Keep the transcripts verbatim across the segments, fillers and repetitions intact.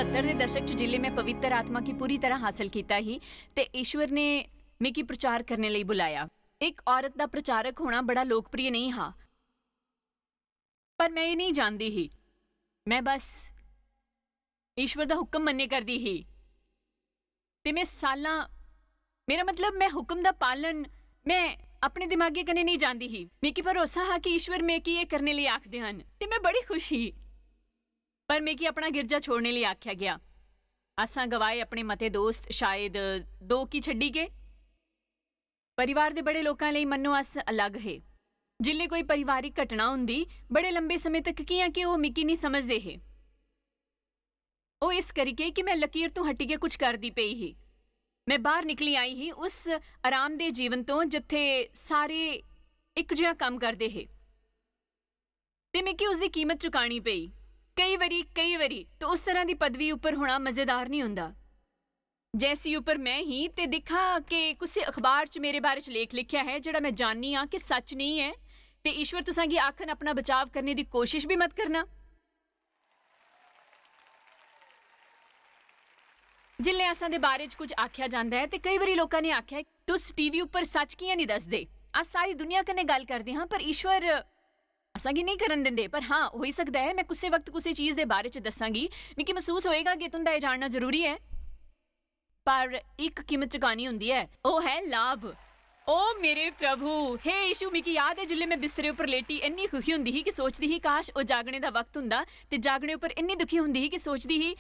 सत्तर दे दशक च जिसलै में पवित्र आत्मा गी पूरी तरह हासल कीता ही ते ईश्वर ने मिगी प्रचार करने लेई बुलाया। इक औरत दा प्रचारक होना बड़ा लोकप्रिय नेईं हा, पर में एह् नेईं जानदी ही। में बस ईश्वर दा हुक्म मन्ने करदी ही। ते में सालां, मेरा मतलब, में हुक्म दा पालन, में अपने दिमागे कन्नै नेईं जानदी ही। मिगी भरोसा हा कि ईश्वर मिगी एह् करने लेई आखदे हन, ते में बड़ी खुश ही। पर मिगी अपना गिरजा छोड़ने लेई आखेआ गेआ। असां गवाए अपने मते दोस्त, शायद दो की छड्डी गे। परिवार दे बड़े लोकां लेई मन्नो अस अलग हे। जिसलै कोई पारिवारिक घटना होंदी, बड़े लंबे समें तक कि'यां कि ओह् मिगी निं समझदे हे। ओह् इस करियै कि में लकीर तों हटियै कुछ करदी पेई ही। में बाह्र निकली आई ही उस आरामदेह जीवन तों जित्थै सारे इक जेहा कम्म करदे हे। ते मिगी उसदी कीमत चुकानी पेई। केई बारी, केई बारी, तो उस तरह दी पदवी उप्पर होना मजेदार निं होंदा। जैसी उप्पर में ही, ते दिक्खा कि कुसै अखबार च मेरे बारे च लेख लिखेआ ऐ, जेह्ड़ा में जाननी आं कि सच नेईं ऐ, ते ईश्वर तुसांगी आखन अपना बचाव करने दी कोशिश बी मत करना। जिसलै असां दे बारे च कुछ आखेआ जंदा ऐ, ते केई बारी लोकां ने आखेआ, "तुस टीवी उप्पर सच कि'यां नेईं दसदे?" अस सारी दुनिया कन्नै गल्ल करदे हां, पर ईश्वर असांगी नेईं करन दिंदे। पर हां, होई सकदा ऐ में कुसै वक्त कुसै चीज दे बारे च दस्सांगी, मिगी मसूस होएगा कि तुं'दा एह् जानना जरूरी ऐ। पर इक कीमत चुकानी होंदी ऐ, ओह् है लाभ। ओ मेरे प्रभु, हे यीशु, मिगी याद ऐ जिसलै में बिस्तरे उप्पर लेटी इन्नी खुशी होंदी ही कि सोचदी ही, "काश, ओह् जागने दा वक्त होंदा," ते जागने उप्पर इन्नी दुखी होंदी ही कि सोचदी ही,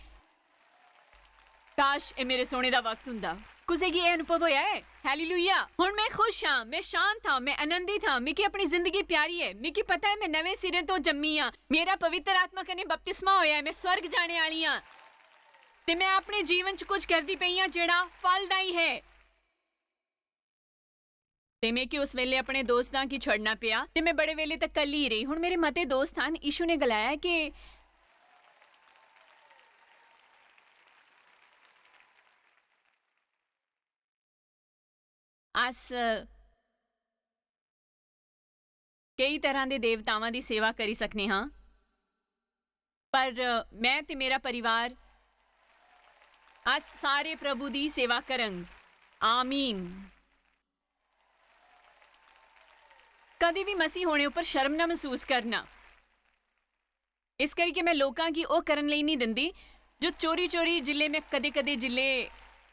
"काश, एह् मेरे सोने दा वक्त होंदा।" कुसै गी एह् अनुभव होआ ऐ? हालेलुया! हुन में खुश आं, में शांत आं, में आनंदित आं, मिगी अपनी जिंदगी प्यारी ऐ, मिगी पता ऐ में नमें सिरे तों जम्मी आं, मेरा पवित्र आत्मा कन्नै बपतिस्मा होआ ऐ, में स्वर्ग जाने आह्ली आं। ते में अपने जीवन च कुछ करदी पेई आं जेह्ड़ा फलदाई है। ते मिगी उस वेले अपने दोस्तां गी छड़ना पेआ ते में बड़े वेले तक कल्ली ही रेही। हुन मेरे मते दोस्त हन। यीशु ने गलाया कि अस केई तरह दे देवतावां दी सेवा करी सकने हां, पर में ते मेरा परिवार, अस सारे प्रभु दी सेवा करंग। आमीन। कदें बी मसीह होने उप्पर शर्म ना मसूस करना। इस करियै में लोकां गी ओह् करन लेई निं दिंदी जो चोरी-चोरी, जिल्लै में कदें-कदें, जिल्लै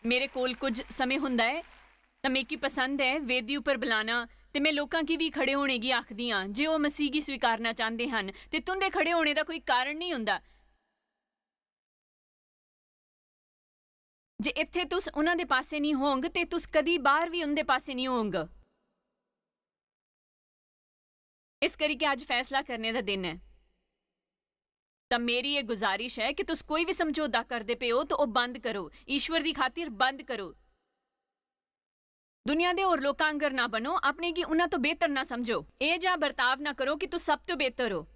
मेरे कोल कुछ समें होंदा ऐ, तां मिगी पसंद ऐ वेदी उप्पर बलाना, ते में लोकां गी बी खड़े होने गी आखदी आं जे ओह् मसीह गी स्वीकारना चांह्दे हन, ते तुं'दे खड़े होने दा कोई कारण निं होंदा। जे इत्थै तुस उन्हां दे पासै निं होंग, ते तुस कदी बाह्र बी उं'दे पासै निं होंग। इस करियै अज्ज फैसला करने दा दिन ऐ। तां मेरी एह् गुजारिश ऐ कि तुस कोई बी समझौता करदे पे ओ, तां ओह् बंद करो। ईश्वर दी खातिर बंद करो। दुनिया दे होर लोकां आंगर ना बनो, अपने गी उन्हां तो बेहतर ना समझो। एह् जेहा बर्ताव ना करो कि तुस सब तो बेहतर ओ।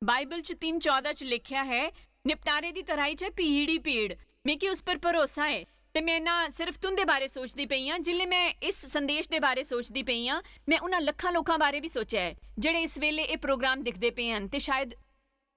बाइबल च तिन्न चौदां च लिखेआ ऐ, "निपटारे दी तराई च भीड़ ही भीड़।" मिगी उस पर भरोसा ऐ। ते में ना सिर्फ तुं'दे बारे सोचदी पेई आं, जिसलै में इस संदेश दे बारे सोचदी पेई आं, में उन्हां लक्खां लोकां बारे बी सोचेआ ऐ, जेह्ड़े इस वेले एह् प्रोग्राम दिखदे पे हन, ते शायद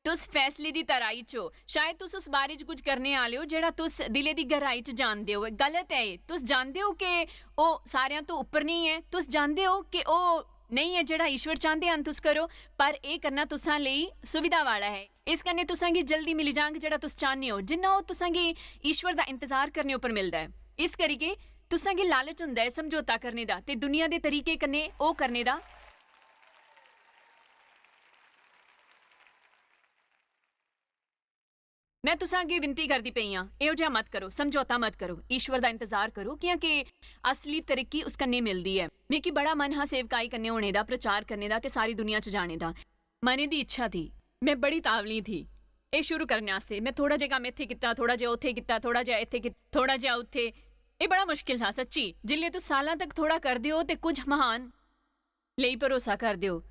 तुस फैसले दी तराई च ओ। शायद तुस उस बारे च कुछ करने आह्ले ओ, जेह्ड़ा तुस दिलै दी गैहराई च जानदे ओ। एह् गलत ऐ एह्। तुस जानदे ओ कि ओह् सारेआं तो उप्पर नेईं ऐ। तुस जानदे ओ कि ओह् नेईं ऐ जेह्ड़ा ईश्वर चांह्दे हन तुस करो, पर एह् करना तुसां लेई सुविधा वाला ऐ। इस कन्नै तुसां गी जल्दी मिली जांग जेह्ड़ा तुस चाह्न्ने ओ। जिन्ना ओह् तुसां गी ईश्वर दा इंतजार करने उप्पर मिलदा ऐ। इस करियै तुसां गी लालच होंदा ऐ समझौता करने दा ते दुनिया दे तरीके कन्नै ओह् करने दा। में तुसां अग्गें विनती करदी पेई आं, एहो जेहा मत करो, समझौता मत करो, ईश्वर दा इंतजार करो, कि'यां कि असली तरक्की उस कन्नै मिलदी ऐ। मिगी बड़ा मन हा सेवकाई कन्नै होने दा, प्रचार करने दा ते सारी दुनिया च जाने दा। मनै दी इच्छा थी, में बड़ी तावली थी एह् शुरू करने आस्तै। में थोड़ा जेहा कम्म इत्थै कीता, थोड़ा जेहा उत्थै कीता, थोड़ा जेहा इत्थै कीता, थोड़ा जेहा उत्थै। एह् बड़ा मुश्किल था सच्ची। जिसलै तुस सालां तक थोड़ा करदे ओ ते कुछ महान लेई भरोसा करदे ओ।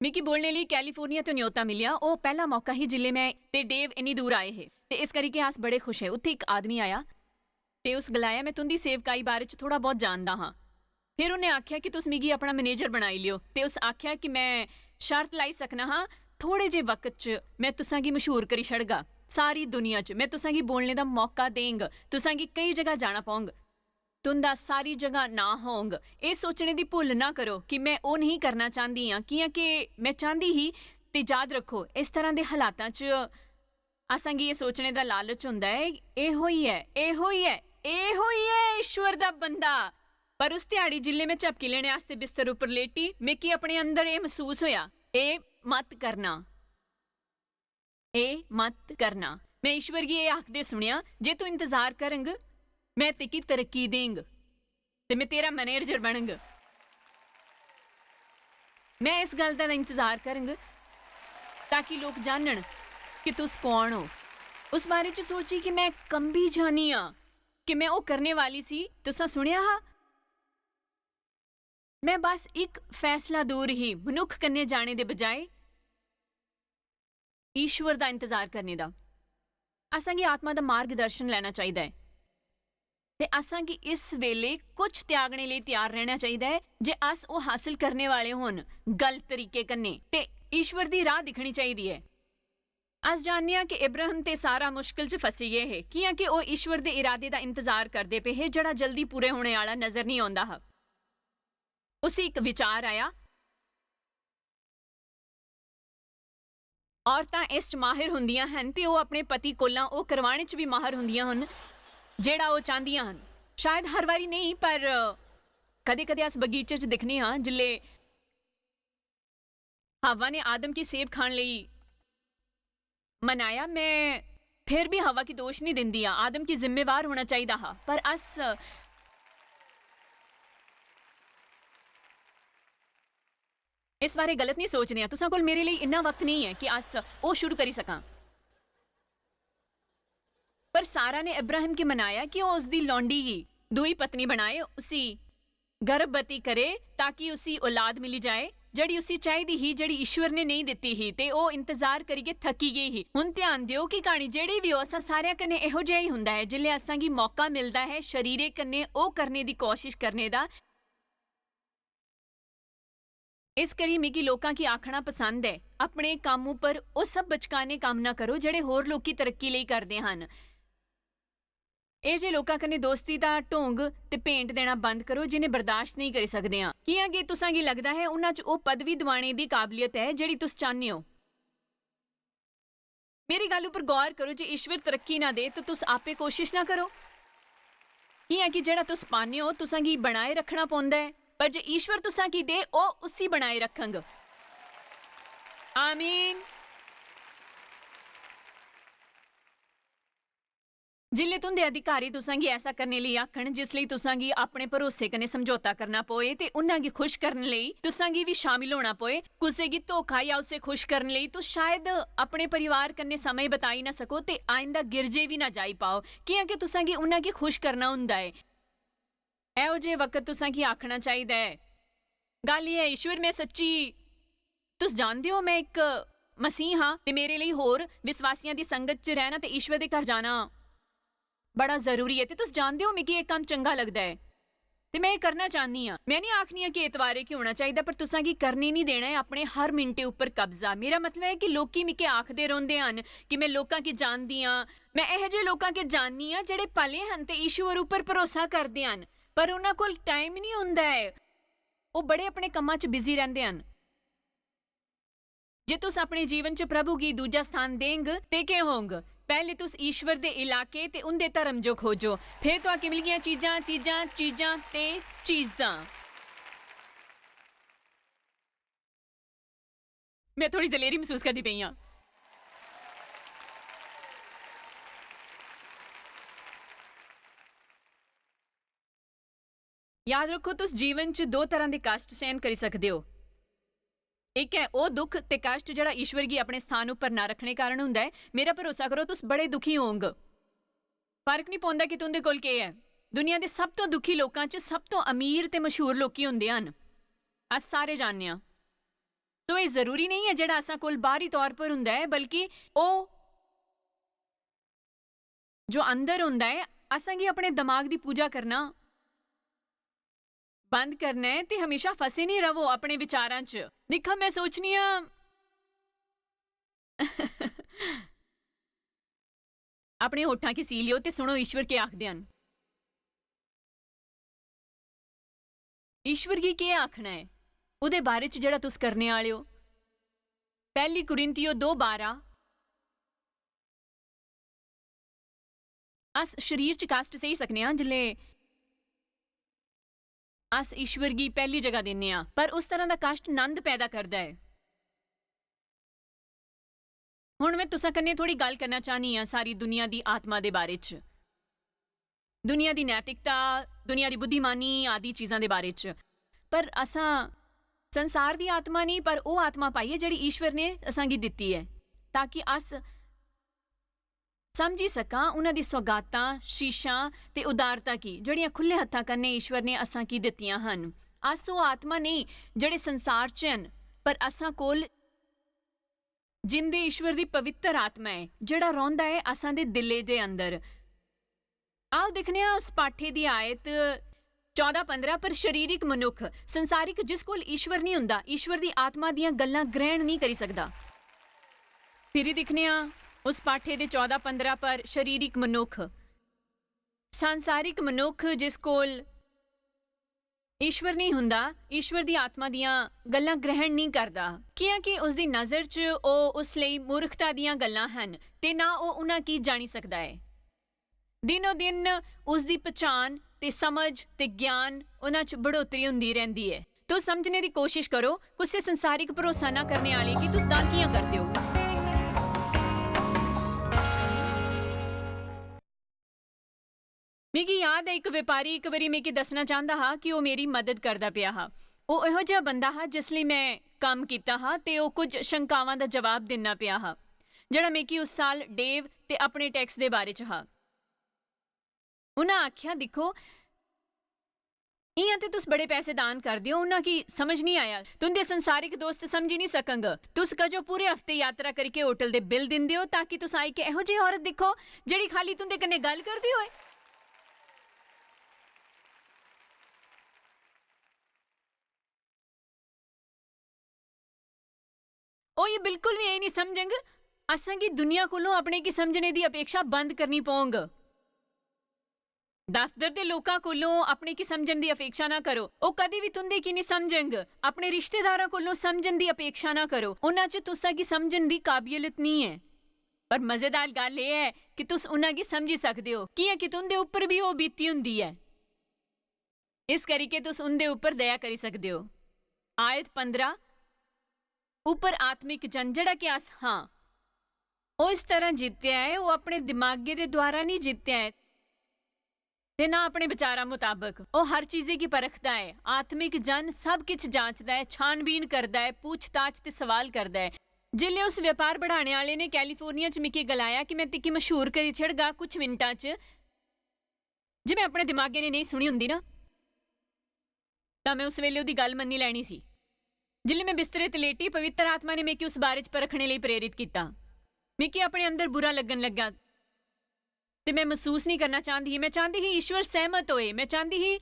मिगी बोलने लेई कैलिफोर्निया तो न्योता मिलेआ। ओह् पैह्ला मौका ही जिसलै में ते डेव इन्नी दूर आए हे, ते इस करियै अस बड़े खुश हे। उत्थै इक आदमी आया ते उस गलाया, "में तुं'दी सेवकाई बारे च थोड़ा बहुत जानदा हां।" फिर उन्नै आखेआ कि, "तुस मिगी अपना मैनेजर बनाई लेओ।" ते उस आखेआ कि, "में शर्त लाई सकना हां, थोड़े जे वक्त च में तुसां गी मशहूर करी छड़गा।" सारी दुनिया च में तुसां गी बोलने दा मौका देंग। तुसां गी केई जगह जाना पौंग। तुंदा सारी जगह ना होंग। एह् सोचने दी भुल्ल ना करो कि में ओह् नेईं करना चांह्दी आं, कि'यां के में चांह्दी ही। ते याद रक्खो, इस तरह दे हालातां च असां गी एह् सोचने दा लालच होंदा ऐ, "एह् होई ऐ, एह् होई ऐ, एह् होई ऐ ईश्वर दा बंदा।" पर उस ध्याड़ी जिल्लै में झपकी लैने आस्तै बिस्तर उप्पर लेटी, मिगी अपने अंदर एह् मसूस होआ, "एह् मत करना।" एह् मत करना। में ईश्वर गी एह् आखदे सुनेआ, "जे तू इंतजार करंग, में तेकी तरक्की देंग ते में तेरा मैनेजर बनंग।" में इस गल्ल दा इंतजार करंग ताकि लोक जानन कि तुस कौन ओ। उस बारे च सोची कि में कंबी जानी आं कि में ओह् करने वाली सी। तुसां सुनेआ हा? में बस इक फैसला दूर ही मनुक्ख कन्नै जाने दे बजाए ईश्वर दा इंतजार करने दा। असां गी आत्मा दा मार्गदर्शन लैना चाहिदा ऐ। ते असां गी इस वेले कुछ त्यागने लेई त्यार रहना चाहिदा ऐ जे अस ओह् हासल करने वाले होन गलत तरीके कन्नै। ते ईश्वर दी राह दिक्खनी चाहिदी ऐ। अस जानने आं कि इब्राहिम ते सारा मुश्किल च फसी गे हे, कि'यां कि ओह् ईश्वर दे इरादे दा इंतजार करदे पे हे, जेह्ड़ा जल्दी पूरे होने आह्ला नजर नेईं औंदा हा। उसी इक विचार आया, "औरतां इस च माहिर होंदियां हन ते ओह् अपने पति कोला ओह् करवाने च बी माहिर होंदियां हन जेह्ड़ा ओह् चांह्दियां हन।" शायद हर बारी नेईं, पर कदें-कदें अस बगीचे च दिक्खने आं जिल्लै हव्वा ने आदम गी सेब खान लेई मनाया। में फिर भी हव्वा गी दोश नेईं दिंदी आं, आदम गी जिम्मेवार होना चाहिदा हा, पर अस इस बारे गलत नेईं सोचने आं। तुसां कोल मेरे लेई इन्ना वक्त नेईं ऐ कि अस ओह् शुरू करी सकां। पर सारा ने इब्राहिम गी मनाया कि ओह् उसदी लौंडी गी दूई पत्नी बनाए, उसी गर्भवती करे ताकि उसी औलाद मिली जाए, जेह्ड़ी उसी चाहिदी ही, जेह्ड़ी ईश्वर ने नेईं दित्ती ही, ते ओह् इंतजार करियै थक्की गेई ही। हुन ध्यान देओ कि क्हानी जेह्ड़ी बी हो, असां सारेआं कन्नै एहो जेहा ही हुंदा ऐ। जिसलै असां गी मौका मिलदा ऐ शरीरे कन्नै ओह् करने दी कोशश करने दा, इस करी मिगी लोकां गी आखना पसंद ऐ, अपने कम्म उप्पर ओह् सब बचकाने कम्म ना करो जेह्ड़े होर लोकी तरक्की लेई करदे हन। एह् जे लोकां कन्नै दोस्ती दा ढोंग ते भेंट देना बंद करो जि'नें बर्दाश्त नेईं करी सकदे आं। कि'यां कि तुसां गी लगदा ऐ उन्हां च ओह् पदवी दुआने दी काबलियत ऐ जेह्ड़ी तुस चाह्न्ने ओ। मेरी गल्ल उप्पर गौर करो जे ईश्वर तरक्की ना दे ते तुस आपे कोशिश ना करो। कि'यां कि जेह्ड़ा तुस पाने ओ तुसां गी बनाए रक्खना पौंदा ऐ, पर जे ईश्वर तुसां गी दे ओह् उसी बनाए रक्खंग। आमीन। जिसलै तुंदे अधिकारी तुसां गी ऐसा करने लेई आखन जिस लेई तुसां गी अपने भरोसे कन्नै समझौता करना पवै ते उन्हां गी खुश करने लेई तुसां गी बी शामिल होना पवै, कुसै गी धोखा जां उसे खुश करने लेई तुस शायद अपने परिवार कन्नै समें बताई ना सको ते आइंदा गिरजे बी ना जाई पाओ, कि'यां कि तुसां गी उन्हां गी खुश करना हुंदा ऐ। एहो जे वक्त तुसां गी आखना चाहिदा ऐ, "गल्ल एह् ऐ, ईश्वर, में सच्ची, तुस जानदे ओ, में इक मसीह आं ते मेरे लेई होर विश्वासियां दी संगत च रैह्ना ते ईश्वर दे घर जाना बड़ा जरूरी ऐ। ते तुस जानदे ओ, मिगी एह् कम्म चंगा लगदा ऐ ते में एह् करना चाह्न्नी आं।" में निं आखनी आं कि एतवारे गी होना चाहिदा, पर तुसां गी करने निं देना ऐ अपने हर मिनटे उप्पर कब्जा। मेरा मतलब ऐ कि लोकी मिगी आखदे रौंह्दे हन कि में लोकां गी जानदी आं। में एहो जे लोकां गी जाननी आं जेह्ड़े भले हन ते ईश्वर उप्पर भरोसा करदे हन, पर उन्हां कोल टाइम निं होंदा ऐ। ओह् बड़े अपने कम्मां च बिजी रैंह्दे हन। जे तुस अपने जीवन च प्रभु गी दूजा स्थान देंग, ते केह् होंग? पैह्ले तुस ईश्वर दे इलाके ते उं'दे धर्म जो खोजो, फिर तुआं किमलियां चीजां, चीजां, चीजां ते चीजां। में थोड़ी दलेरी मसूस करदी पेई आं। याद रक्खो, तुस जीवन च दो तरह दे कष्ट सैहन करी सकदे ओ। इक ऐ ओह् दुख ते कष्ट जेह्ड़ा ईश्वर गी अपने स्थान उप्पर ना रक्खने कारण हुंदा ऐ। मेरा भरोसा करो, तुस बड़े दुखी होंग। फर्क निं पौंदा कि तुं'दे कोल केह् ऐ। दुनिया दे सब तों दुखी लोकां च सब तों अमीर ते मशहूर लोकी होंदे हन। अस सारे जानने आं। तो एह् जरूरी नेईं ऐ जेह्ड़ा असां कोल बाहरी तौर पर हुंदा ऐ, बल्कि ओह् जो अंदर होंदा ऐ, असें गी अपने दमाग दी पूजा करना बंद करना ऐ ते हमेशा फसे निं रवो अपने विचारां च। दिक्खो, में सोचनी आं, अपने होठां गी सी लियो ते सुनो ईश्वर केह् आखदे हन। ईश्वर गी केह् आखना ऐ ओह्दे बारे च जेह्ड़ा तुस करने आह्ले ओ? पैह्ली कुरिन्थियो दो बारां। अस शरीर च कश्ट सेही सकने आं जिसलै अस ईश्वर गी पैह्ली जगह दिन्ने आं, पर उस तरह दा कश्ट नंद पैदा करदा ऐ। हुन में तुसां कन्नै थोड़ी गल्ल करना चाह्न्नी आं सारी दुनिया दी आत्मा दे बारे च, दुनिया दी नैतिकता, दुनिया दी बुद्धिमानी आदि चीजां दे बारे च। पर असां संसार दी आत्मा नेईं, पर ओह् आत्मा पाई ऐ जेह्ड़ी ईश्वर ने असांगी दित्ती ऐ, ताकि अस समझी सकां उन्हां दी सौगातां, शीशां ते उदारता गी, जेह्ड़ियां खु'ल्ले हत्थां कन्नै ईश्वर ने असांगी दित्तियां हन। अस ओह् आत्मा नेईं जेह्ड़े संसार च हन, पर असां कोल जिंदे ईश्वर दी पवित्र आत्मा ऐ, जेह्ड़ा रौंह्दा ऐ असां दे दिलै दे अंदर। आओ दिक्खने आं उस पाठे दी आयत चौदां पंदरां पर, शरीरिक मनुक्ख, संसारिक, जिस कोल ईश्वर निं हुंदा, ईश्वर दी आत्मा दियां गल्लां ग्रहण निं करी सकदा। फिरी दिक्खने आं उस पाठे दे चौदां पंदरां पर, शरीरिक मनुक्ख, सांसारिक मनुक्ख जिस कोल ईश्वर निं हुंदा, ईश्वर दी आत्मा दियां गल्लां ग्रहण निं करदा, कि'यां कि उसदी नजर च ओह् उस लेई मूर्खता दियां गल्लां हन ते ना ओह् उन्हां गी जानी सकदा ऐ। दिनो दिन उसदी पछान ते समझ ते ज्ञान उन्हां च बढ़ोतरी हुंदी रैंह्दी ऐ। तुस समझने दी कोशश करो, कुसै संसारिक भरोसा ना करने आह्ले गी तुस दान कि'यां करदे ओ? मिगी याद ऐ, इक व्यापारी इक बारी मिगी दस्सना चांह्दा हा कि ओह् मेरी मदद करदा पेआ हा। ओह् एहो जेहा बंदा हा जिस लेई में कम्म कीता हा ते ओह् कुछ शंकावां दा जवाब दिन्ना पेआ हा, जेह्ड़ा मिगी उस साल डेव ते अपने टैक्स दे बारे च हा। उन्हां आखेआ, "दिक्खो, इ'यां ते तुस बड़े पैसे दान करदे ओ, उन्हां गी समझ निं आया। तुं'दे संसारिक दोस्त समझी निं सकंग। तुस कजो पूरे हफ्ते यात्रा करियै होटल दे बिल दिंदे ओ ताकि तुस आई के एहो जेही औरत दिक्खो जेह्ड़ी खाल्ली तुं'दे कन्नै गल्ल करदी होए?" ओह् एह् बिल्कुल बी एह् निं समझंग। असेंगी दुनिया कोलों अपने गी समझने दी अपेक्षा बंद करनी पौंग। दफ्तर दे लोकां कोलों अपने गी समझन दी अपेक्षा ना करो। ओह् कदें बी तुं'दे गी निं समझंग। अपने रिश्तेदारां कोलों समझन दी अपेक्षा ना करो। उन्हां च तुसा गी समझन दी काबिलियत निं ऐ। पर मजेदार गल्ल एह् ऐ कि तुस उन्हां गी समझी सकदे ओ, कि'यां कि तुं'दे उप्पर बी ओह् बीती होंदी ऐ। इस करियै तुस उं'दे उप्पर दया करी सकदे ओ। आयत पंदरां उप्पर आत्मिक जन, जेह्ड़ा कि अस हां, ओह् इस तरह जित्तेआ ऐ, ओह् अपने दिमागे दे द्वारा निं जित्तेआ ऐ ते ना अपने विचारां मताबक। ओह् हर चीजे गी परखदा ऐ। आत्मिक जन सब किछ जांचदा ऐ, छानबीन करदा ऐ, पूछताछ ते सवाल करदा ऐ। जिसलै उस व्यापार बढ़ाने आह्ले ने कैलिफोर्निया च मिगी गलाया कि में तिकी मशहूर करी छड़गा कुछ मिनटां च, जे में अपने दिमागे ने नेईं सुनी होंदी ना, तां में उस वेले ओह्दी गल्ल मन्नी लैनी थी। जिसलै में बिस्तरे ते लेटी, पवित्र आत्मा ने मिगी उस बारे च परखने लेई प्रेरित कीता। मिगी अपने अंदर बुरा लग्गन लग्गा ते में मसूस निं करना चांह्दी ही। में चांह्दी ही ईश्वर सैह्मत होए। में चांह्दी ही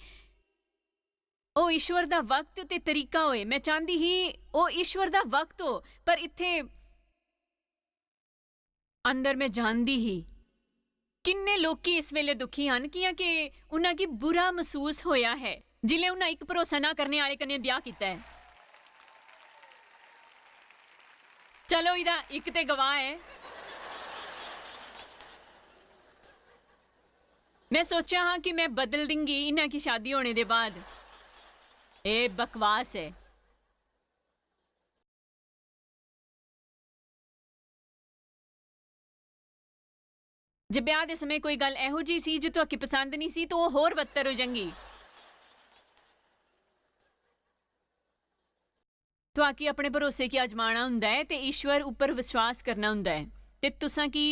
ओह् ईश्वर दा वक्त ते तरीका होए। में चांह्दी ही ओह् ईश्वर दा वक्त हो। पर इत्थै अंदर में जानदी ही किन्ने लोकी इस वेले दुखी हन, कि'यां कि उन्हां गी बुरा मसूस होया है जिसलै उन्हां इक भरोसा ना करने आह्ले कन्नै ब्याह कीता ऐ। चलो, इदा इक ते गवाह ऐ। में सोचेआ हा कि में बदल दिंगी इन्हां की शादी होने दे बाद। एह् बकवास ऐ। जे ब्याह दे समें कोई गल्ल एहो जी सी जो तुआकी पसंद नहीं सी, तो ओह् होर बदतर हो जांगी। तुआकी अपने भरोसे गी आजमाना हुंदा ऐ ते ईश्वर उप्पर विश्वास करना हुंदा ऐ, ते तुसां गी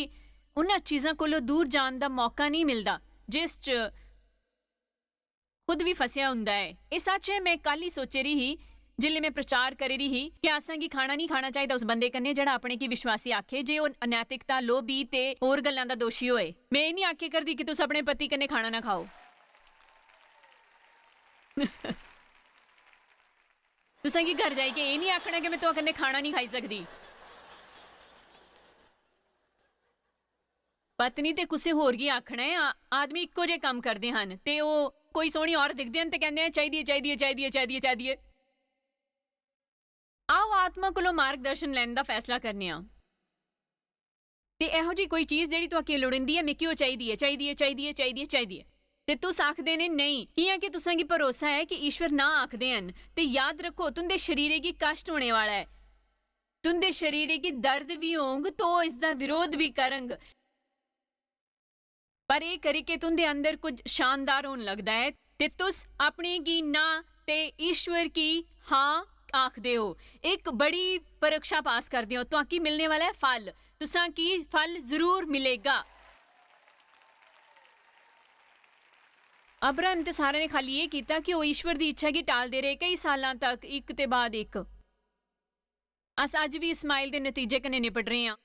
उन्हां चीजां कोलों दूर जान दा मौका नहीं मिलदा, जिस च खुद भी फसेआ हुंदा ऐ। एह् सच्च ऐ, में कल ही सोची री ही, जिसलै में प्रचार करी री ही, कि असें गी खाना नहीं खाना चाहिदा उस बंदे कन्नै जेह्ड़ा अपने गी विश्वासी आखे जे ओह् अनैतिकता, लोभी ते होर गल्लां दा दोशी होए। में एह् नहीं आखे करदी कि तुस अपने पति कन्नै खाना ना खाओ। तुसें गी घर जाइयै एह् नहीं आखना कि में तुआं कन्नै खाना नहीं खाई सकदी। पत्नी ते कुसै होर गी आखना ऐ। आ-, आदमी इक्को जेह् कम्म करदे हन ते ओह् कोई सोह्नी औरत दिखदे हन ते कैंह्दे हन, "चाहिदी ऐ, चाहिदी ऐ, चाहिदी ऐ, चाहिदी ऐ, चाहिदी ऐ।" आओ, आत्मा कोलों मार्गदर्शन लैने दा फैसला करने आं। ते एहो जी कोई चीज जेह्ड़ी तुआकी लोड़ींदी ऐ, मिकी ओह् चाहिदी ऐ, चाहिदी ऐ, चाहिदी ऐ, चाहिदी ऐ, चाहिदी ऐ। ते तुस आखदे ने, "नेईं," कि'यां कि तुसें गी भरोसा ऐ कि ईश्वर ना आखदे हन। ते याद रक्खो, तुं'दे शरीरै गी कश्ट होने वाला ऐ, तुं'दे शरीरै गी दर्द बी होंग, तो इसदा विरोध बी करंग। पर एह् करियै तुं'दे अंदर कुछ शानदार होन लगदा ऐ ते तुस अपने गी ना ते ईश्वर गी हां आखदे ओ। इक बड़ी परीक्षा पास करदे ओ, तुआकी मिलने वाला ऐ फल। तुसां की फल जरूर मिलेगा। अब्राहम ते सारा ने खाली एह् कीता कि ओह् ईश्वर दी इच्छा गी टालदे रेह् कई सालां तक, इक ते बाद इक। अस अज्ज बी इस्माइल दे नतीजे कन्नै निपट रहे आं।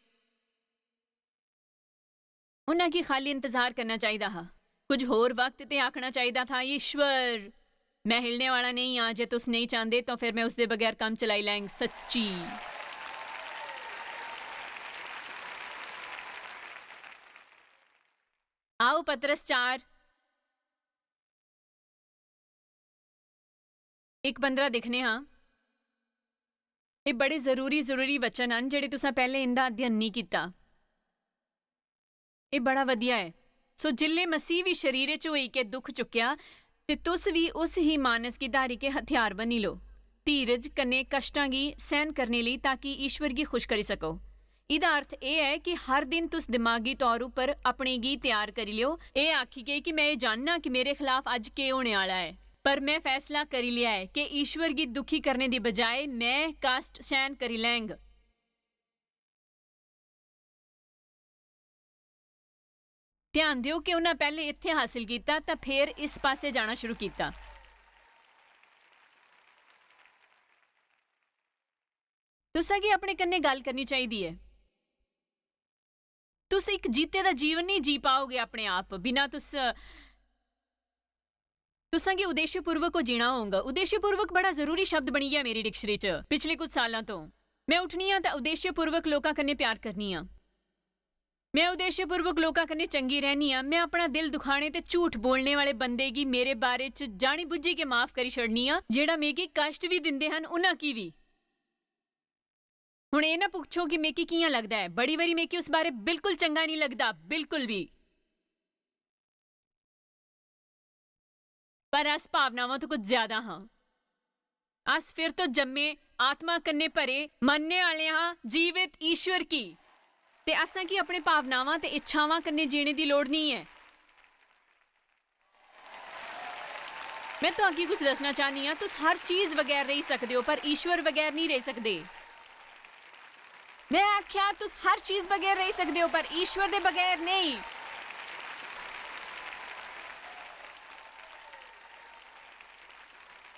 उन्हां गी खाली इंतजार करना चाहिदा हा। कुछ होर वक्त ते आखना चाहिदा था, "ईश्वर, मैं हिलने वाला नेईं आं, जे तुस नेईं चांह्दे तां फिर मैं उसदे बगैर कम्म चलाई लैंग।" सच्ची। आओ पतरस चार, इक पंदरा दिक्खने हां। एह् बड़े जरूरी, जरूरी वचन हन जेह्ड़े तुसां पैह्लें इंदा अध्ययन नेईं कीता। एह् बड़ा वधिया ऐ। सो जिल्ले मसीह बी शरीर च होई के दुख चुक्केआ, ते तुस बी उस ही मानस गी धारी के हथियार बनी लो, धीरज कन्नै कश्टां गी सैहन करने लेई, ताकि ईश्वर गी खुश करी सको। एह्दा अर्थ एह् ऐ कि हर दिन तुस दिमागी तौर उप्पर अपने गी त्यार करी लेओ, एह् आखी के कि मैं एह् जानना कि मेरे खलाफ अज्ज केह् होने आह्ला ऐ। पर मैं फैसला करी लेआ ऐ कि ईश्वर गी दुखी करने दी बजाए मैं कश्ट सैहन करी लैंग। ध्यान देओ कि उन्हां पैह्लें इत्थै हासल कीता, तां फेर इस पासै जाना शुरू कीता। तुसा गी अपने कन्नै गल्ल करनी चाहिदी ऐ। तुस इक जीते दा जीवन नेईं जी पाओगे अपने आप, बिना तुस तुसां गी उद्देश्यपूर्वक ओह् जीना होंग। उद्देश्यपूर्वक बड़ा जरूरी शब्द बनी गेआ मेरी डिक्शनरी च पिछले कुछ सालां तो। मैं उठनी आं ते उद्देश्यपूर्वक लोकां कन्नै प्यार करनी आं। मैं उद्देश्यपूर्वक लोकां कन्नै चंगी रैह्नी आं। मैं अपना दिल दुखाने ते झूठ बोलने वाले बंदे गी मेरे बारे च जानी बुज्झी के माफ करी छड़नी आं, जेह्ड़ा मिगी कश्ट बी दिंदे हन, उन्हां की बी। हुन एह् ना पुच्छो कि मिगी कि'यां लगदा ऐ। बड़ी बारी मिगी उस बारे बिल्कुल चंगा निं लगदा, बिल्कुल बी। पर अस भावनावां तो कुछ ज्यादा हां। अस फिर तो जम्मे, आत्मा कन्नै भरे, मन्नने आह्ले हां, जीवत ईश्वर की। ते असें गी अपने भावनावां ते इच्छावां कन्नै जीने दी लोड़ नेईं ऐ। मैं तुआगी कुछ दस्सना चाह्न्नी आं, तुस हर चीज बगैर रेही सकदे ओ, पर ईश्वर बगैर नेईं रेही सकदे। मैं आख्या, तुस हर चीज बगैर रेही सकदे ओ, पर ईश्वर दे बगैर नेईं।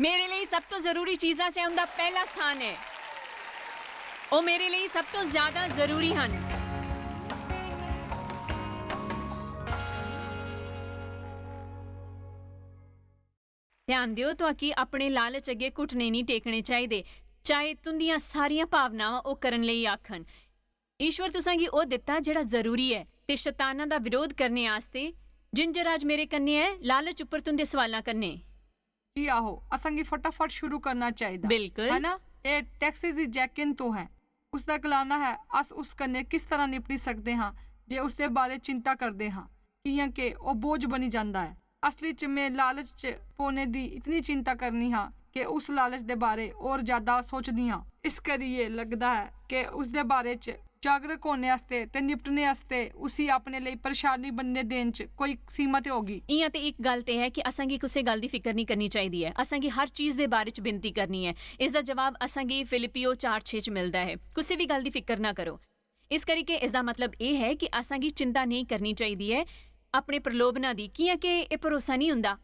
मेरे लेई सब तो जरूरी चीजां च उं'दा पैह्ला स्थान ऐ। ओह् मेरे लेई सब तो ज्यादा जरूरी हन। ध्यान देओ, तुआकी अपने लालच अग्गें घुटने निं टेकने चाहिदे, चाहे तुं'दियां सारियां भावनावां ओह् करन लेई आखन। ईश्वर तुसां गी ओह् दित्ता जेह्ड़ा जरूरी ऐ, ते शताना दा विरोध करने आस्तै, जिंजर अज्ज मेरे कन्नै ऐ, लालच उप्पर तुं'दे सवालां कन्नै। जी आहो, असां गी फटाफट शुरू करना चाहिदा। बिल्कुल। है ना? एह् टैक्सी दी जैकिन तो है। उसदा गलाना है, अस उस कन्नै किस तरह निपटी सकदे हां जे उसदे बारे चिंता करदे हां, कि'यां के ओह् बोझ बनी जंदा ऐ। असली च में लालच च पौने दी इतनी चिंता करनी हां के उस लालच दे बारे होर ज्यादा सोचदी हां। इस करियै लगदा ऐ के उसदे बारे च जागरूक होने आस्तै ते निपटने आस्तै उसी अपने लेई परेशानी बनने देन च कोई सीमा ते होगी। इ'यां ते इक गल्ल ते ऐ कि असां गी कुसै गल्ल दी फिकर नेईं करनी चाहिदी ऐ। असां गी हर चीज दे बारे च विनती करनी ऐ। इसदा जवाब असां गी फिलिप्पियो चार छे च मिलदा ऐ, "कुसै बी गल्ल दी फिकर ना करो।" इस करियै इसदा मतलब एह् ऐ कि असां गी चिंता नेईं करनी चाहिदी ऐ अपने प्रलोभना दी, कि'यां के एह् भरोसा नेईं हुंदा।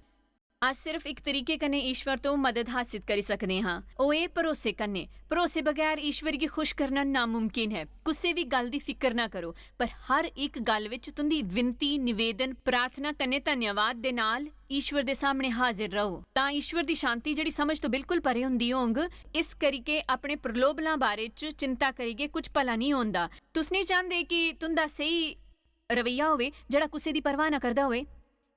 अस सिर्फ इक तरीके कन्नै ईश्वर तो मदद हासिल करी सकदे हां, ओह् एह् भरोसे कन्नै। भरोसे बगैर ईश्वर गी खुश करना नामुमकिन ऐ। कुसै बी गल्ल दी फिकर ना करो, पर हर इक गल्ल विच तुं'दी विनती, निवेदन, प्रार्थना कन्नै धन्यवाद दे नाल ईश्वर दे सामने हाजिर रहो। तां ईश्वर दी शांति, जेह्ड़ी समझ तो बिल्कुल परे हुंदी होंग, इस करियै अपने प्रलोभनां बारे च चिंता करियै कुछ भला नेईं होंदा। तुस नेईं चांह्दे कि तुं'दा स्हेई रवैया होवे जेह्ड़ा कुसै दी परवाह ना करदा होवे।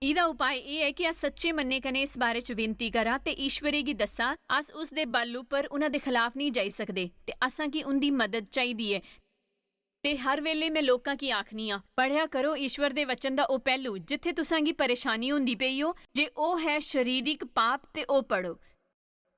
एह्दा उपाय एह् ऐ कि अस सच्चे मनै कन्नै इस बारे च विनती करां ते ईश्वरै गी दस्सां, अस उस दे बल उप्पर उन्हां दे खलाफ नेईं जाई सकदे ते असां गी उं'दी मदद चाहिदी ऐ। ते हर बेल्लै में लोकां गी आखनी आं, पढ़ेआ करो ईश्वर दे वचन दा ओह् पैह्लू जित्थै तुसां गी परेशानी होंदी पेई हो, जे ओह् ऐ शरीरिक पाप ते ओह् पढ़ो।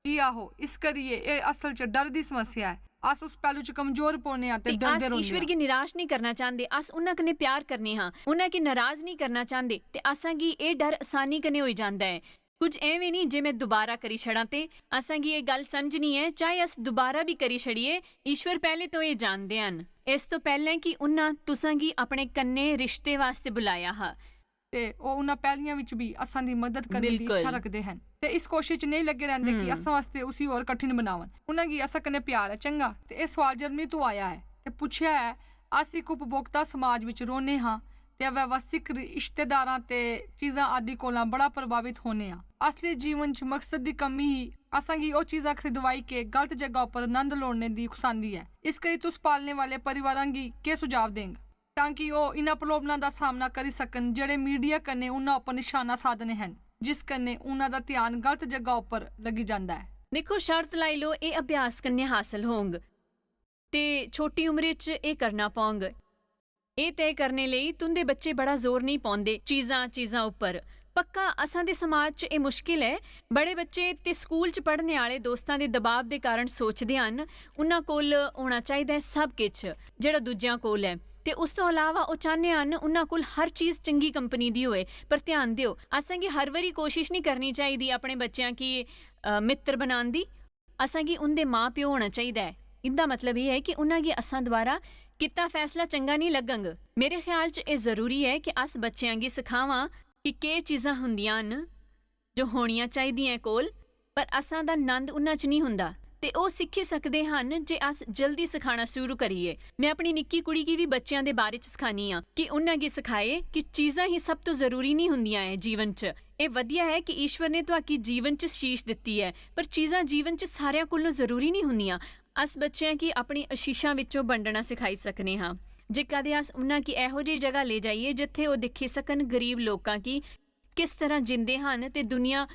जी आहो, इस करियै एह् असल च डर दी समस्या ऐ। अस उस पैह्लू च कमजोर पौने आं ते ते डरदे अस रौह्ने ईश्वर आं। गी निराश नहीं करना चाहंदे। अस उन्हां कन्नै प्यार करने हां, उन्हां गी नाराज नहीं करना चाहंदे। ते असां गी एह् डर आसानी कन्नै होई जांदा ऐ। कुछ ऐवें नहीं जे में दुबारा करी छड़ां ते असां गी एह् गल्ल समझनी ऐ, चाहे अस दुबारा भी करी छड़िए, ईश्वर पैह्ले तो एह् जानदे हन। इस तो पैह्लें कि उन्हां तुसां गी अपने कन्नै रिश्ते वास्ते बुलाया हा। ते ओह् उन्हां पैह्लियां विच भी असां दी मदद करने दी बिल्कुल। इच्छा रखदे हन ते इस कोशिश च नेईं लग्गे रैंह्दे कि हम्म। असां वास्ते उसी होर कठिन बनावन। उन्हां गी असां कन्नै प्यार ऐ, चंगा। ते एह् सवाल जर्मनी तों आया ऐ ते पुच्छेआ ऐ, अस इक उपभोक्ता समाज विच रौह्ने हां ते अव्यवस्थिक रिश्तेदारां ते चीजां आदि कोला बड़ा प्रभावित होने आं। असली जीवन च मकसद दी कमी ही। असां गी ओह् चीजां खरीदवाई के गलत जगह उप्पर नंद लोड़ने दी उकसांदी ऐ। इस करी तुस पालने वाले परिवारां गी केह् सुझाव देंग तां कि ओह् इन्हां प्रलोभनां दा सामना करी सकन जेह्ड़े मीडिया कन्नै उन्हां उप्पर निशाना साधने हन, जिस कन्नै उन्हां दा ध्यान गलत जगह उप्पर लग्गी जंदा ऐ। दिक्खो, शर्त लाई लो, एह् अभ्यास कन्नै हासल होंग ते छोटी उम्र च एह् करना पौंग। एह् तय करने लेई तुं'दे बच्चे बड़ा जोर नेईं पांदे चीजां चीजां उप्पर। पक्का असां दे समाज च एह् मुश्किल ऐ। बड़े बच्चे ते स्कूल च पढ़ने आह्ले दोस्तां दे दबाव दे कारण सोचदे हन उन्हां कोल होना चाहिदा ऐ सब किश जेह्ड़ा दूजेआं कोल ऐ। ते उस तो अलावा ओह् चाह्ने हन उन्हां कोल हर चीज चंगी कंपनी दी होए। पर ध्यान देओ, असें गी हर बारी कोशिश नेईं करनी चाहिदी अपने बच्चेआं गी, अ, मित्तर बनान दी। असें गी उं'दे मां-प्यो होना चाहिदा ऐ। इं'दा मतलब एह् ऐ कि उन्हां गी असां द्वारा कीता फैसला चंगा नेईं लग्गग। मेरे ख्याल च एह् जरूरी ऐ कि अस बच्चेआं गी सखावां कि केह् चीजां होंदियां न जो होनियां चाहिदियां ऐ कोल, पर असां दा नंद उन्हां च नेईं हुंदा। ते ओह् सिक्खी सकदे हन जे अस जल्दी सखाना शुरू करिये। में अपनी निक्की कुड़ी गी बी बच्चेआं दे बारे च सखानी आं कि उन्हां गी सखाए कि चीजां ही सब तो जरूरी नेईं हुंदियां ऐ जीवन च। एह् वधिया ऐ कि ईश्वर ने तुआकी जीवन च शीश दित्ती ऐ, पर चीजां जीवन च सारेआं कोलों जरूरी नेईं हुंदियां। अस बच्चेआं गी अपनी आशीषां विच्चों बंडना सखाई सकने हां। जे कदें अस उन्हां गी एहो जेही जगह लेई जाइये जित्थे ओह् दिक्खी सकन गरीब लोकां गी किस तरह जींदे हन ते दुनिया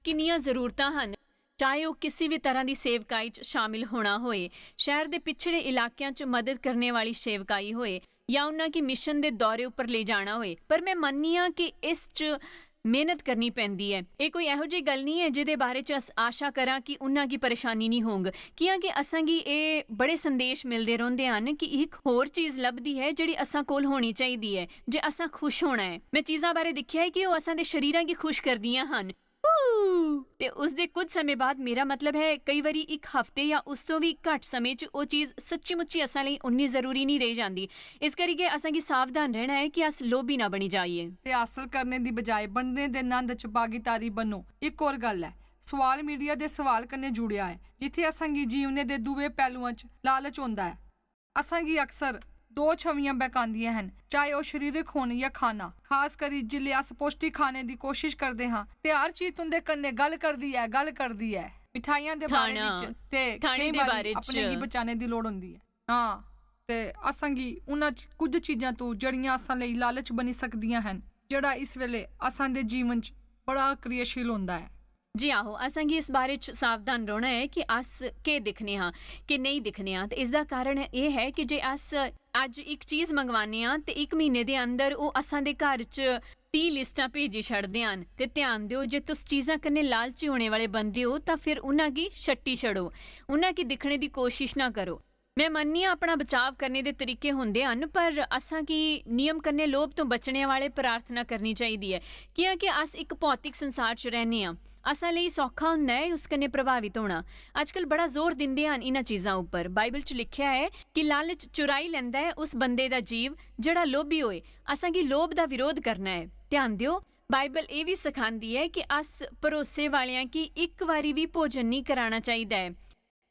किन्नियां जरूरतां हन, चाहे ओह् किसी भी तरह दी सेवकाई च शामिल होना होए, शैह्र दे पिछड़े इलाकेआं च मदद करने वाली सेवकाई होए, या उन्हां गी मिशन दे दौरे उप्पर लेई जाना होए। पर में मन्ननी आं कि इस च मेहनत करनी पैंदी ऐ। एह् कोई एहो जेही गल्ल निं ऐ जेह्दे बारे च अस आशा करां कि उन्हां गी परेशानी निं होंग, कि'यां कि असां गी एह् बड़े संदेश मिलदे रौंह्दे हन कि इक होर चीज लभदी ऐ जेह्ड़ी असां कोल होनी चाहिदी ऐ जे असां खुश होना ऐ। में चीजां बारे दिक्खेआ ऐ कि ओह् असां दे शरीरां गी खुश करदियां हन। ते उसदे कुछ समें बाद, मेरा मतलब ऐ कई बारी इक हफ्ते या उस तो भी घट्ट समें च, ओह् चीज सच्ची मुच्ची असां लेई उन्नी जरूरी निं रेही जांदी। इस करियै असां गी सावधान रैह्ना ऐ कि अस लोभी ना बनी जाइये। ते हासल करने दी बजाय बंडने दे नंद च भागीदारी बनो। इक होर गल्ल ऐ, सवाल मीडिया दे सवाल कन्नै जुड़ेआ ऐ, जित्थै असां गी जीवने दे दूए पैह्लुआं च लालच होंदा ऐ। असां गी अक्सर दो छवियां बहकांदियां हन, चाहे ओह् शरीरक होन या खाना। खास करी जिसलै अस पौष्टिक खाने दी कोशिश करदे हां, ते हर चीज तुं'दे कन्नै गल्ल करदी ऐ, गल्ल करदी ऐ। मिठाइयां दे बारे खाना, बिच ते खाने केईं दे बारी बारे च। अपने गी बचाने दी लोड़ होंदी ऐ। हां, ते असां गी उन्हां च कुछ चीजां तू जेह्ड़ियां असां लेई लालच बनी सकदियां हन, जेह्ड़ा इस वेले असां दे जीवन च बड़ा क्रियाशील होंदा ऐ। जी आहो, असें गी इस बारे च सावधान रौह्ना ऐ कि अस केह् दिक्खने आं, केह् नेईं दिक्खने आं। ते इसदा कारण एह् ऐ कि जे अस अज्ज इक चीज मंगवाने आं ते इक म्हीने दे अंदर ओह् असां दे घर च तीह लिस्टां भेजी छड़दे हन। ते ध्यान देओ, जे तुस चीजां कन्नै लालची होने वाले बंदे ओ, तां फिर उन्हां गी छट्टी छड़ो, उन्हां गी दिक्खने दी कोशिश ना करो। में मन्ननी आं, अपना बचाव करने दे तरीके होंदे हन, पर असां गी नियम कन्नै लोभ तो बचने वाले प्रार्थना करनी चाहिदी ऐ, कि'यां कि अस इक भौतिक संसार च रैह्ने आं। असां लेई सौखा होंदा ऐ उस कन्नै प्रभावित होना। अजकल बड़ा जोर दिंदे हन इन्हां चीजां उप्पर। बाइबल च लिखेआ ऐ कि लालच चुराई लैंदा ऐ उस बंदे दा जीव जेह्ड़ा लोभी होए। असां गी लोभ दा विरोध करना ऐ। ध्यान देओ, बाइबल एह् बी सखांदी ऐ कि अस भरोसे वालेआं गी इक बारी बी भोजन नेईं कराना चाहिदा ऐ।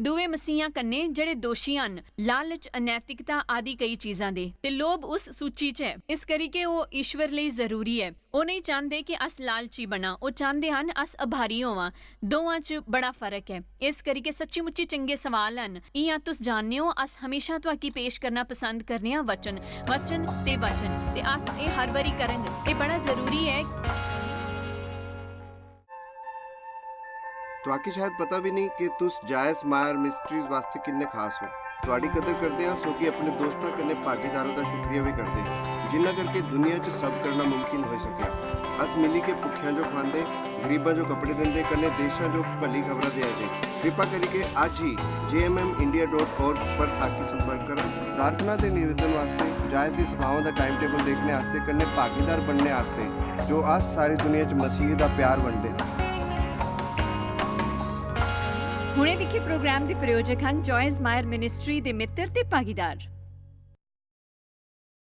दुए मसीहां कन्नै जेह्ड़े दोशी हन, लालच, अनैतिकता आदि केई चीजां दे, ते लोभ उस सूची च ऐ। इस करी के ओह् ईश्वर लेई जरूरी ऐ। ओह् नेईं चांह्दे कि अस लालची बनां, ओह् चांह्दे हन अस आभारी होवां। दोआं च बड़ा फर्क ऐ। इस करी के सच्ची मुच्ची चंगे सवाल हन। इ'यां तुस जानने ओ, अस हमेशा तुआकी पेश करना पसंद करने आं वचन, वचन ते वचन। ते अस एह् हर बारी करंग। एह् बड़ा जरूरी ऐ। तुआकी शायद पता भी नहीं कि तुस जायस मायर मिस्ट्रीज वास्ते किन्ने खास हो। तुआडी कदर करदे आं, सो कि अपने दोस्तां कन्नै भागीदारां दा शुक्रिया भी करदे आं, जिन्ना करके दुनिया च सब करना मुमकिन होई सकेआ। अस मिली के भुक्खेआं जो खवांदे, गरीबां जो कपड़े दिंदे, कन्नै देशां जो भली खबरां देआ दे। कृपा करियै अज्ज ही J M M India dot org पर साकी संपर्क करो। प्रार्थना ते निवेदन वास्ते, जायस दी सभावां दा टाइम टेबल देखने आस्ते, कन्नै भागीदार बनने आस्ते, जो अस सारी दुनिया च मसीह दा प्यार बंडदे हां। हुणे दिक्खे प्रोग्राम दे प्रायोजक हन जॉयस मायर मिनिस्ट्री दे मित्र ते भागीदार।